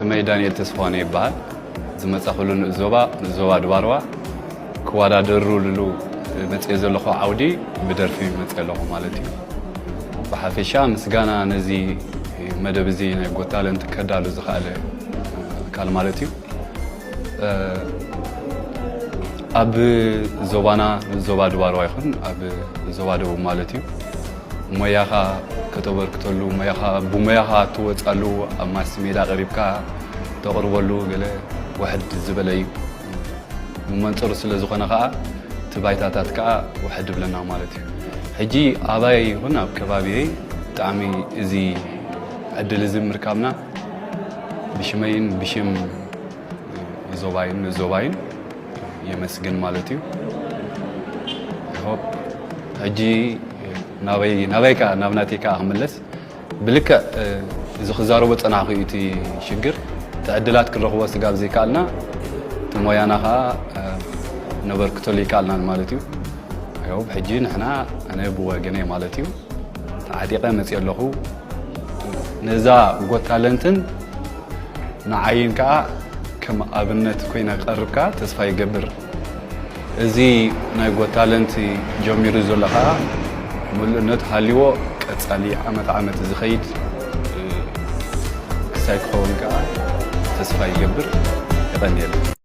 ስመይ ዳንኤል ተስፋሁን ይበሃል። ዝመጻኹሉ ንኡስ ዞባ፣ ንኡስ ዞባ ድባርዋ ክወዳደሩሉ መጽኤ ዘለኹ ዓውዲ ብደርፊ መጽኤ ኣለኹ ማለት እዩ። ብሓፈሻ ምስጋና ነዚ መደብ እዚ ናይ ጎት ታለንት ከዳሉ ዝኸኣለ ኣካል ማለት እዩ። ኣብ ዞባና፣ ዞባ ድባርዋ ይኹን ኣብ ዞባ ደቡብ ማለት እዩ፣ ሞያኻ ከተበርክተሉ፣ ሞያኻ፣ ብሞያኻ ትወጻሉ፣ ኣብ ማስ ሜዳ ቀሪብካ ተቕርበሉ ገለ ውሕድ ዝበለ እዩ። ብመንጽሩ ስለ ዝኾነ ከኣ እቲ ባይታታት ከኣ ውሕድ ይብለና ማለት እዩ። ሕጂ ኣባይ ይኹን ኣብ ከባቢየይ ብጣዕሚ እዚ ዕድል እዚ ምርካብና ብሽመይን ብሽም ዞባይን ንኡስ ዞባይን የመስግን ማለት እዩ። I hope ሕጂ ናበይ፣ ናበይ ከኣ፣ ናብ ናተይ ከኣ ክምለስ ብልክዕ፣ እ፣ እዚ ክዛረቦ ጸናሕኩ እዩ እቲ ሽግር። እቲ ዕድላት ክንረኽቦ ስጋብ ዘይከኣልና፣ እቲ ሞያና ከኣ፣ እ፣ ነበርክተሉ ይከኣልናን ማለት እዩ። I hope ሕጂ ንሕና፣ ኣነ ብወገነይ ማለት እዩ፣ ተዓጢቐ መጽየ ኣለኹ። ነዛ ጎት ታለንትን ንዓይን ከኣ ከም ኣብነት ኮይነ ክቐርብ ከኣ ተስፋ ይገብር። እዚ ናይ ጎት ታለንት ጀሚሩ ዘሎ ከኣ ምሉእነት ሃልይዎ ቀጻሊ ዓመት ዓመት ዝኸይድ፣ እ፣ ክሳይ ክኸውን ከኣ ተስፋ ይገብር። የቐንየለይ።